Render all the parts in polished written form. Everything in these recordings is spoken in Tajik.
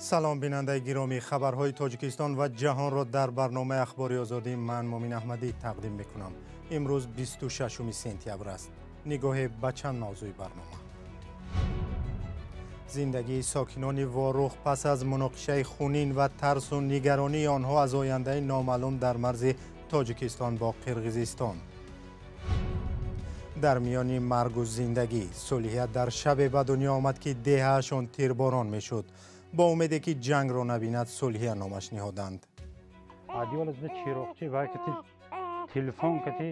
Салом, бинандаи гиромӣ. Хабарҳои Тоҷикистон ва ҷаҳонро дар барномаи Ахбори Озодӣ ман Мумин Аҳмадӣ тақдим мекунам. Имрӯз 26 сентябр аст. Нигоҳе ба чанд мавзӯи барнома. Зиндагии сокинони Ворух пас аз муноқишаи хунин ва тарсу нигаронии онҳо аз ояндаи номаълум дар марзи Тоҷикистон бо Қирғизистон. Дар миёни маргу зиндагӣ Сулҳия дар шабе ба дунё омад, ки деҳаашон тирборон мешуд. Бо умеде ки ҷангро набинад, Сулҳия номаш ниҳоданд. Телефон кати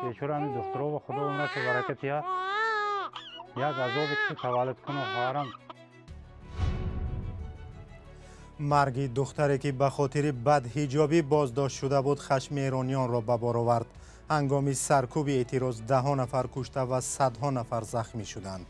бечора ҳамин духтуро худо умрати баракатия як азобе ки таваллуд куну хоҳарам. Марги духтаре, ки ба хотири бадҳиҷобӣ боздошт шуда буд, хашми эронёнро ба бор овард. Ҳангоми саркӯби эътироз даҳҳо нафар кушта ва садҳо нафар захмӣ шуданд.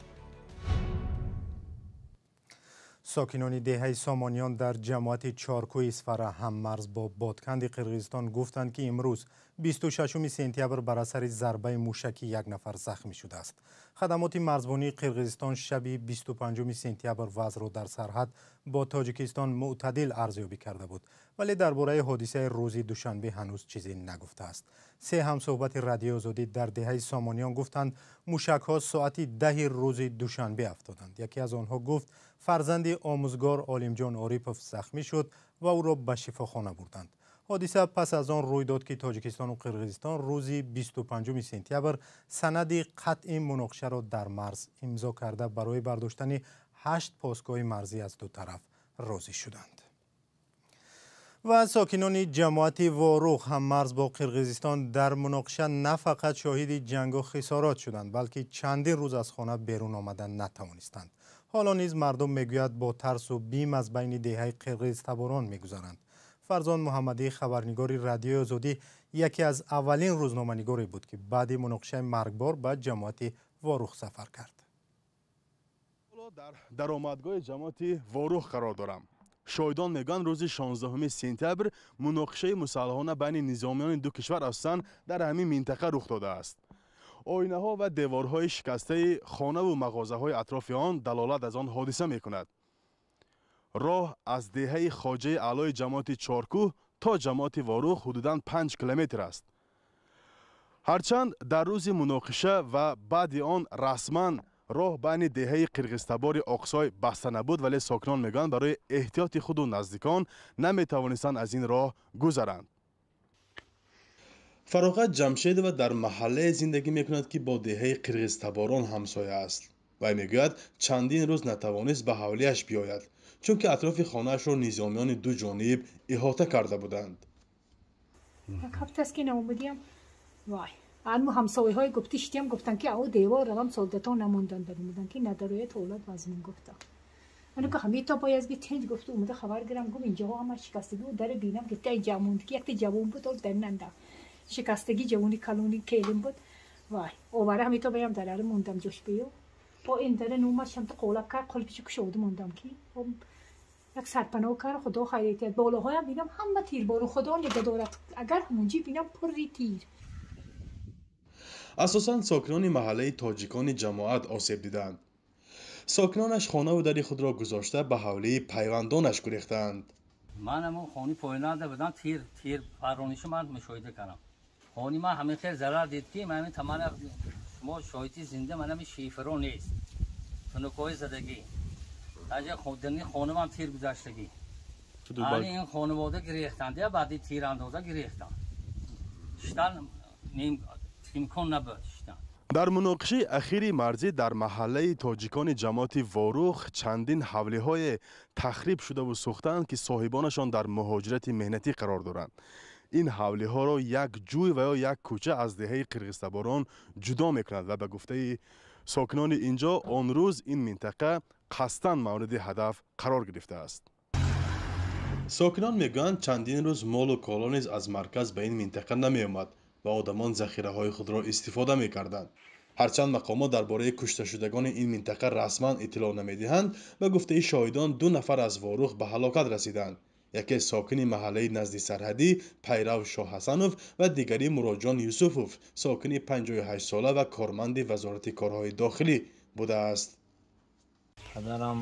Сокинони деҳаи Сомониён дар ҷамоати Чоркӯи Исфара ҳаммарз бо Бодканди Қирғизистон гуфтанд, ки имрӯз 26 сентябр бар асари зарбаи мушакӣ як нафар захмӣ шудааст. Хадамоти марзбонии Қирғизистон шаби 25 сентябр вазъро дар сарҳад бо Тоҷикистон мӯътадил арзёбӣ карда буд, вале дар бораи ҳодисаи рӯзи душанбе ҳанӯз чизе нагуфтааст. Се ҳамсӯҳбати Радиои Озодӣ дар деҳаи Сомониён гуфтанд, мушакҳо соати 10 рӯзи душанбе афтоданд. Яке аз онҳо гуфт, фарзанди омӯзгор Олимҷон Орипов захмӣ шуд ва ӯро ба шифохона бурданд. Ҳодиса пас аз он рӯй дод, ки Тоҷикистону Қирғизистон рӯзи 25 сентябр санади қатъи муноқишаро дар марз имзо карда, барои бардоштани 8 постгоҳи марзӣ аз ду тараф розӣ шуданд. Ва сокинони ҷамоати Ворух ҳаммарз бо Қирғизистон дар муноқиша на фақат шоҳиди ҷангу хисорот шуданд, балки чандин рӯз аз хона берун омадан натавонистанд. Ҳоло низ мардум мегӯяд, бо тарсу бим аз байни деҳаи қирғизтаборон мегузаранд. Фарзон Муҳаммадӣ, хабарнигори Радиои Озодӣ, яке аз аввалин рӯзноманигоре буд, ки баъди муноқишаи маргбор ба ҷамоати Ворух сафар кард. Дар даромадгоҳи ҷамоати Ворух қарор дорам. Шоҳидон мегӯянд, рӯзи 16 сентябр муноқишаи мусаллаҳона байни низомиёни ду кишвар асосан дар ҳамин минтақа рух додааст. Оинаҳо ва деворҳои шикастаи хонаву мағозаҳои атрофи он далолат аз он ҳодиса мекунад. Роҳ аз деҳаи Хоҷаи Аълои ҷамоати Чоркӯҳ то ҷамоати Ворух ҳудудан 5 километр аст. Ҳарчанд дар рӯзи муноқиша ва баъди он расман роҳ байни деҳаи қирғизтабори Оқсой баста набуд, вале сокинон мегӯянд, барои эҳтиёти худу наздикон наметавонистанд аз ин роҳ гузаранд. Фароғат Ҷамшедова дар маҳаллае зиндагӣ мекунад, ки бо деҳаи қирғизтаборон ҳамсоя аст. Вай мегӯяд, чандин рӯз натавонист ба ҳавлияш биёяд, чунки атрофи хонаашро низомиёни ду ҷониб иҳота карда буданд. Як ҳафтааст, ки наомадиям. Вай, анму ҳамсояҳои гуфти шитиям, гуфтанд, ки ау девор равам, солдатон намонданд, даромаданд, ки надарояд, ҳолат вазмин гуфта. Ману ки ҳамин то бояд ки тинҷ гуфту омада хабар гирам, гум инҷоҳо ҳама шикастагӣ буд, даре бинам, гифта инҷа монд, ки якта ҷавон буд, ол дар нанда шикастагӣ ҷавони калони келин буд. Вай, овара ҳамин то баям дараре мондам ҷош бию. Бо ин даре нумаш ҳамта қолаб кард, қолбичи кушода мондам, ки як сарпаноҳ кард, худо хайрият. Болоҳоям бинам, ҳама тирборон, худо нигаҳ дорад, агар ҳамонҷи бинам, пурри тир. Асосан сокинони маҳаллаи тоҷикони ҷамоат осеб диданд. Сокинонаш хонаву дари худро гузошта, ба ҳавлии пайвандонаш гурехтаанд. Ман ҳамон хони поинанда будам, тир парронишу ман мушоҳида кардам. Хони ман ҳамин хел зарар дид, ки ман ҳамин тамана шумо шоҳиди зинда, ман ҳамин шифро нест, тунукҳои задагӣ, таҷа дарни хонамам тир гузаштагӣ. Ани ин хонавода гирехтанд, я баъди тирандоза гирехтанд, шиштан имкон набуд шиштан. Дар муноқишаи ахири марзӣ дар маҳаллаи тоҷикони ҷамоати Ворух чандин ҳавлиҳое тахриб шудаву сӯхтаанд, ки соҳибонашон дар муҳоҷирати меҳнатӣ қарор доранд. Ин ҳавлиҳоро як ҷӯй ва ё як кӯча аз деҳаи қирғизтаборон ҷудо мекунад ва ба гуфтаи сокинони ин ҷо, он рӯз ин минтақа қасдан мавриди ҳадаф қарор гирифтааст. Сокинон мегӯянд, чандин рӯз молу коло низ аз марказ ба ин минтақа намеомад ва одамон захираҳои худро истифода мекарданд. Ҳарчанд мақомот дар бораи кушташудагони ин минтақа расман иттилоъ намедиҳанд, ба гуфтаи шоҳидон, ду нафар аз Ворух ба ҳалокат расиданд. Яке сокини маҳаллаи назди сарҳадӣ Пайрав Шоҳҳасанов ва дигари Муроҷон Юсуфов, сокини 58 сола ва корманди Вазорати корҳои дохилӣ будааст. Падарам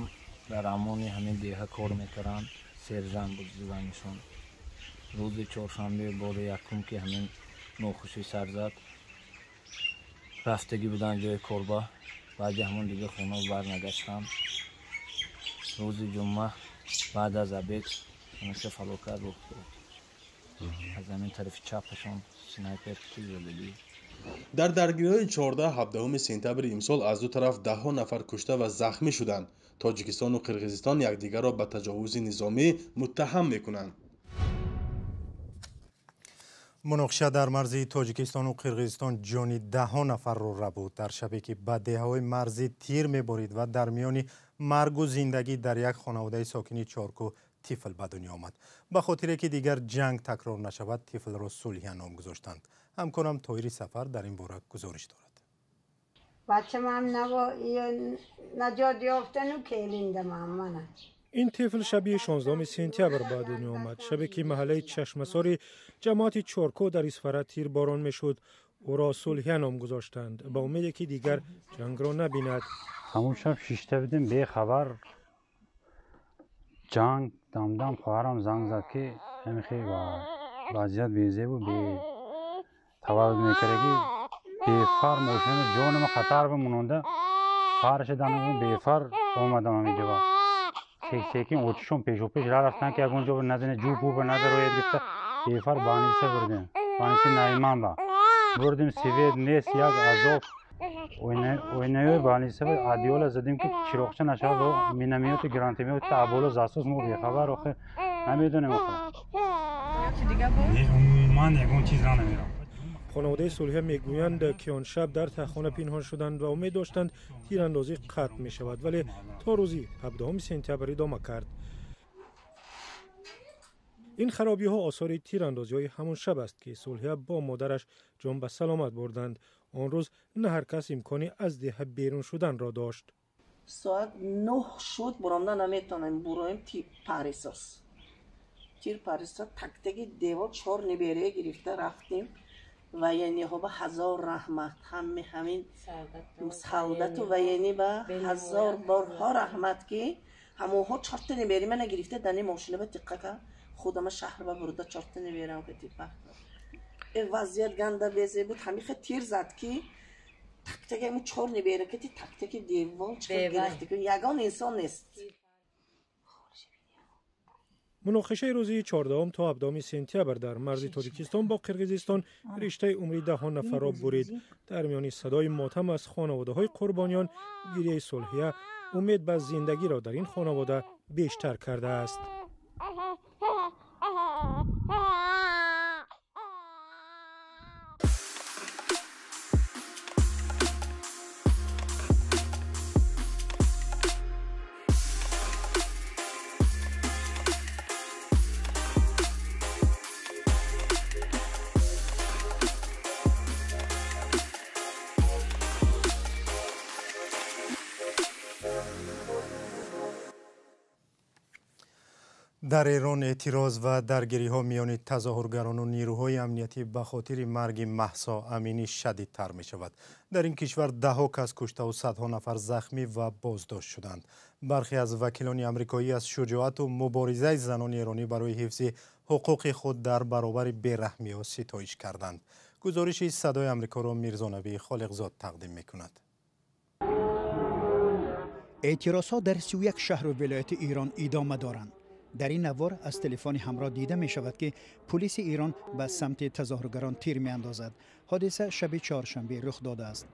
Дар амони ҳамин деҳа кор мекарданд, сержан буд занишон. Рӯзи чоршанбе бори якум ки ҳамин нохушӣ сар зад, рафтагӣ буданд ҷои корба. Баъди ҳамон дига хона барнагаштанд. Рӯзи ҷумъа баъд аз обед ҳамеша фалокат рух дод. Аз ҳамин тарафи чапашон снайпер задагӣ. Дар даргириҳои 14-17 сентябри имсол аз ду тараф даҳҳо нафар кушта ва захмӣ шуданд. Тоҷикистону Қирғизистон якдигарро ба таҷовузи низомӣ муттаҳам мекунанд. Муноқиша дар марзи Тоҷикистону Қирғизистон ҷони даҳҳо нафарро рабуд. Дар шабе ки ба деҳаҳои марзӣ тир меборид ва дар миёни маргу зиндагӣ дар як хонаводаи сокини Чоркӯ тифл ба дунё омад. Ба хотире ки дигар ҷанг такрор нашавад, тифлро Сулҳия ном гузоштанд. Ҳамкорам Тоҳири Сафар дар ин бора гузориш дорад. Ин тифл шаби 16 сентябр ба дунё омад. Шабе ки маҳаллаи Чашмасори ҷамоати Чоркӯ дар Исфара тирборон мешуд. Ӯро Сулҳия ном гузоштанд ба умеде ки дигар ҷангро набинад. Ҳамон шаб шишта будем, бехабар ҷанг дамдам хоҳарам занг зад ки ҳамихе вазъият безебу бетаваллуд мекардаги бефар мошина ҷонама хатар бимононда фарша данам бефар омадам ҳаминҷоба. Секин очишон пешопеш рафтан ки ягон ҷо назане ҷӯ буба назарояд гирифта бефар баниса бурдем. Баниси Найман ба бурдем, свет нест, як азоб. Ойнаёи баниса адиёла задем ки чироқча нашавад, миномёти гранатомёти аболо засос мо бехабар охир намедонем охир. Умуман ягон чиз намерам. Хонаводаи Сулҳия мегӯянд ки он шаб дар таххона пинҳон шуданд ва умед доштанд тирандозӣ қатъ мешавад, вале то рӯзи 17 сентябр идома кард. Ин харобиҳо осори тирандозиҳои ҳамон шаб аст ки Сулҳия бо модараш ҷон ба саломат бурданд. Он рӯз на ҳар кас имкони аз деҳа берун шуданро дошт. Соат 9 шуд, буромда наметавонем буроем, тир парисос. Тир парисос тактаги девор чор неберее гирифта рафтем. Военниҳо ба ҳазор раҳмат, ҳами ҳамин солдату военни ба ҳазор борҳо раҳмат ки ҳамонҳо чорта небери мана гирифта дани мошина ба тиққа кард, худама шаҳр ба бурда чорта неберам ки типа. Вазъият ганда безе буд, ҳамихе тир зад ки тактаги ҳамин чор небера ки тактаги девор чиқар гирифта ки ягон инсон нест. Муноқишаи рӯзи 14 то 17 сентябр дар марзи Тоҷикистон бо Қирғизистон риштаи умри даҳҳо нафарро бурид. Дар миёни садои мотам аз хонаводаҳои қурбониён гирияи Сулҳия умед ба зиндагиро дар ин хонавода бештар кардааст. Дар Эрон эътироз ва даргириҳо миёни тазоҳургарону нирӯҳои амниятӣ ба хотири марги Маҳсо Аминӣ шадидтар мешавад. Дар ин кишвар даҳҳо кас куштаву садҳо нафар захмӣ ва боздошт шуданд. Бархе аз вакилони амрикоӣ аз шуҷоату муборизаи занони эронӣ барои ҳифзи ҳуқуқи худ дар баробари бераҳмиҳо ситоиш карданд. Гузориши Садои Амрикоро Мирзонабӣ Холиқзод тақдим мекунад. Эътирозҳо дар 31 шаҳру вилояти Эрон идома доранд. Дар ин навор аз телефони ҳамроҳ дида мешавад ки пулиси Эрон ба самти тазоҳургарон тир меандозад. Ҳодиса шаби чоршанбе рух додааст.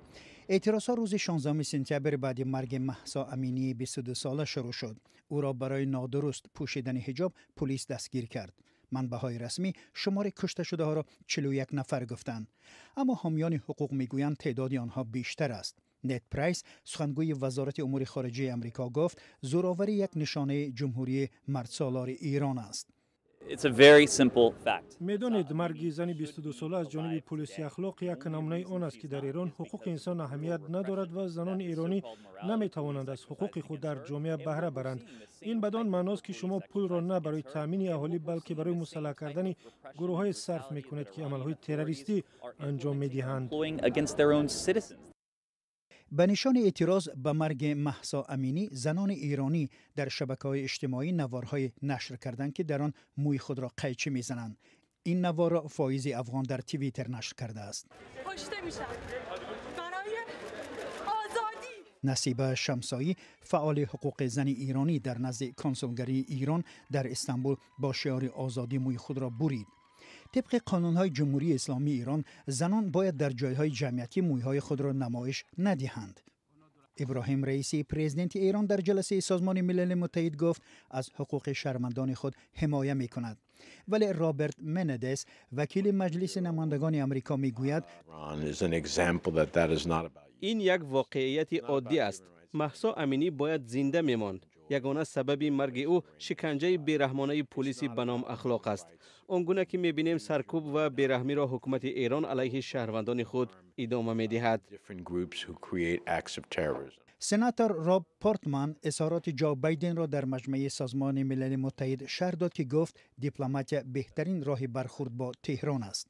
Эътирозҳо рӯзи 16 сентябр баъди марги Маҳсо Аминии 22сола шурӯъ шуд. Ӯро барои нодуруст пӯшидани ҳиҷоб пулис дастгир кард. Манбаъҳои расмӣ шумори кушташудаҳоро 41 нафар гуфтанд. Аммо ҳомиёни ҳуқуқ мегӯянд теъдоди онҳо бештар аст. Нед Прайс, сухангӯи Вазорати умури хориҷаи Амрико гуфт, зӯроварӣ як нишонаи ҷумҳурии мардсолори Эрон аст. Медонед, марги зани 22сола аз ҷониби пулиси ахлоқ як намунаи он аст ки дар Эрон ҳуқуқи инсон аҳамият надорад ва занони эронӣ наметавонанд аз ҳуқуқи худ дар ҷомеа баҳра баранд. Ин бадон маъност ки шумо пулро на барои таъмини аҳолӣ, балки барои мусаллаҳ кардани гурӯҳҳое сарф мекунед ки амалҳои террористӣ анҷом медиҳанд. Ба нишони эътироз ба марги Маҳсо Аминӣ, занони иронӣ дар шабакаҳои иҷтимоӣ наворҳое нашр карданд, ки дар он мӯи худро қайчӣ мезананд. Ин наворро Фоизи Афғон дар Твиттер нашр кардааст. Насиба Шамсоӣ, фаъоли ҳуқуқи зани иронӣ, дар назди консулгарии Ирон дар Истанбул бо шиори озодӣ мӯи худро бурид. Тибқи қонунҳои Ҷумҳурии Исломии Ирон, занон бояд дар ҷойҳои ҷамъиятӣ мӯйҳои худро намоиш надиҳанд. Иброҳим Раисӣ, президенти Эрон, дар ҷаласаи Созмони Милали Муттаҳид гуфт, аз ҳуқуқи шаҳрвандони худ ҳимоя мекунад. Вале Роберт Менедес, вакили Маҷлиси намояндагони Амрико, мегӯяд: ин як воқеияти оддӣ аст. Маҳсо Аминӣ бояд зинда мемонд. Ягона сабаби марги ӯ шиканҷаи бераҳмонаи пулиси ба ном ахлоқ аст. Он гуна ки мебинем, саркӯб ва бераҳмиро ҳукумати Эрон алайҳи шаҳрвандони худ идома медиҳад. Сенатор Роб Портман изҳороти Ҷо Байденро дар маҷмаи Созмони Милали Муттаҳид шарҳ дод, ки гуфт дипломатия беҳтарин роҳи бархӯрд бо Теҳрон аст.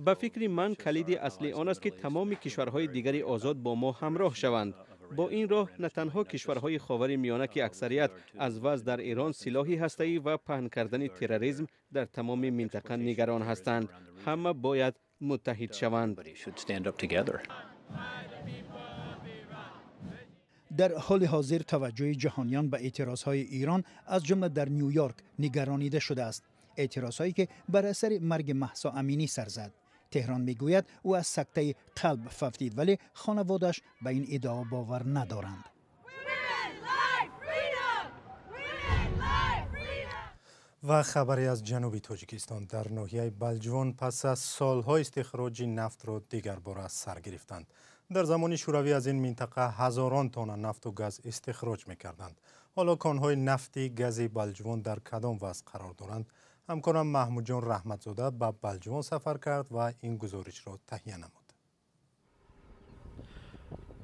Ба фикри ман, калиди аслӣ он аст, ки тамоми кишварҳои дигари озод бо мо ҳамроҳ шаванд. Бо ин роҳ на танҳо кишварҳои Ховари Миёна, ки аксарият аз вазъ дар Эрон, силоҳи ҳастаӣ ва паҳн кардани терроризм дар тамоми минтақа нигарон ҳастанд. Ҳама бояд муттаҳид шаванд. Дар ҳоли ҳозир таваҷҷӯҳи ҷаҳониён ба эътирозҳои Ирон, аз ҷумла дар Ню-Йорк, нигаронида шудааст. Эътирозҳое ки бар асари марги Маҳсо Аминӣ сар зад. Теҳрон мегӯяд, ӯ аз сактаи қалб фавтид, вале хонаводааш ба ин иддао бовар надоранд. Ва хабаре аз ҷануби Тоҷикистон. Дар ноҳияи Балҷувон пас аз солҳо истихроҷи нафтро дигарбора аз сар гирифтанд. Дар замони Шӯравӣ аз ин минтақа ҳазорон тонна нафту газ истихроҷ мекарданд. Ҳоло конҳои нафти гази Балҷувон дар кадом вазъ қарор доранд? Ҳамкорам Маҳмудҷон Раҳматзода ба Балҷувон сафар кард ва ин гузоришро таҳия намуд.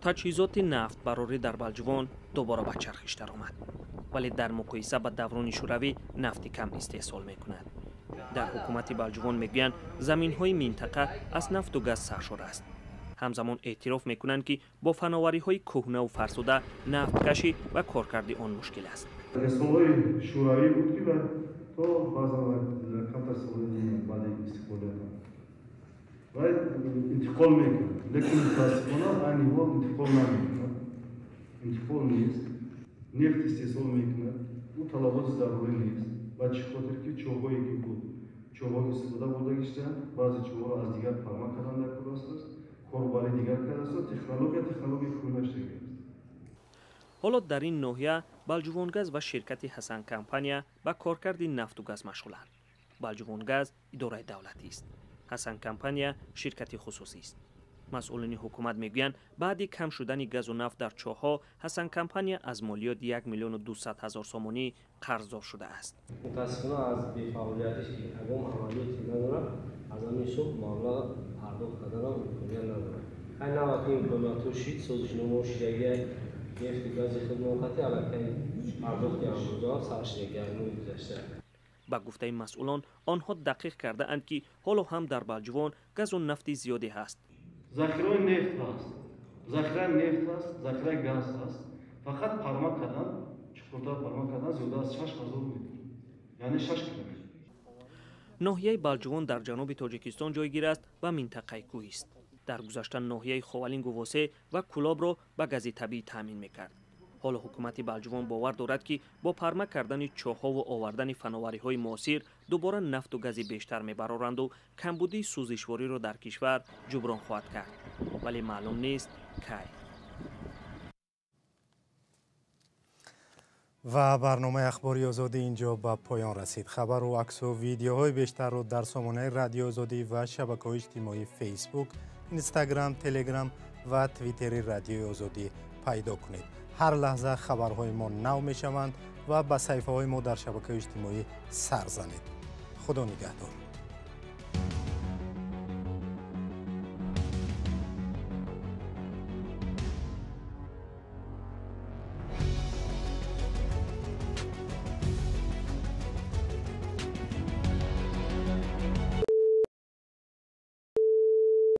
Таҷҳизоти нафтбарорӣ дар Балҷувон дубора ба чархиш даромад, вале дар муқоиса ба даврони Шӯравӣ нафти кам истеҳсол мекунад. Дар ҳукумати Балҷувон мегӯянд, заминҳои минтақа аз нафту газ саршор аст. Ҳамзамон эътироф мекунанд, ки бо фановариҳои кӯҳнаву фарсуда нафткашӣ ва коркарди он мушкил аст. Солҳои Шӯравӣ буд, ки то баъзан камтар солҳои баъди истиқлолият ва интиқол мекард, лекин мутаассифона айни ҳол интиқол намекунад, интиқол нест. Нефт истеҳсол мекунад, ӯ талаботи зарурӣ нест. Ба чӣ хотир ки чоҳҳое ки буд, чоҳҳо истифода бурда гаштанд, баъзе чоҳҳоро аз дигар парма кардан дар кор аст, корбари дигар кардааст, технология кӯҳна шудааст. Ҳоло дар ин ноҳия Балҷувонгаз ва ширкати Ҳасан Компания ба коркарди нафту газ машғуланд. Балҷувонгаз идораи давлатист, Ҳасан Компания ширкати хусусист. Масъулини ҳукумат мегӯянд, баъди кам шудани газу нафт дар чоҳҳо, Ҳасан Компания аз молиёт 1 200 000 сомонӣ қарздор шудааст. Мутаассифона аз бефаъолиятиш, ки ягон амалиёте надорад, аз ҳамин ҳисоб маблағ пардохт карданам имконият надорад. Ҳай навақи имкониятҳо шид, созишномаҳо шидагиай, нефту гази худмоқати аллакай пардохти андозаам сар шидагиай моҳи гузашта. Ба гуфтаи масъулон, онҳо дақиқ кардаанд, ки ҳоло ҳам дар Балҷувон газу нафти зиёде ҳаст. Захираи нефт ҳаст, захираи нефт ҳаст, захираи газ ҳаст. Фақат парма кардан, чуқуртар парма кардан зиёда аз 6000 метр, яъне 6 километр. Ноҳияи Балҷувон дар ҷануби Тоҷикистон ҷойгир аст ва минтақаи кӯҳист. Дар гузашта ноҳияи Ховалингу Восе ва Кӯлобро ба гази табиӣ таъмин мекард. Ҳоло ҳукумати Балҷувон бовар дорад, ки бо парма кардани чоҳҳову овардани фановариҳои муосир дубора нафту гази бештар мебароранду камбудии сӯзишвориро дар кишвар ҷуброн хоҳад кард. Вале маълум нест кай. Ва барномаи Ахбори Озодӣ инҷо ба поён расид. Хабару аксу видеоҳои бештарро дар сомонаи Радиои Озодӣ ва шабакаҳои иҷтимоии Фейсбук, Инстаграм, Телеграм ва Твиттери Радиои Озодӣ пайдо кунед. Ҳар лаҳза хабарҳои мо нав мешаванд ва ба саҳифаҳои мо дар шабакаҳои иҷтимоӣ сар занед. Худо нигаҳдор.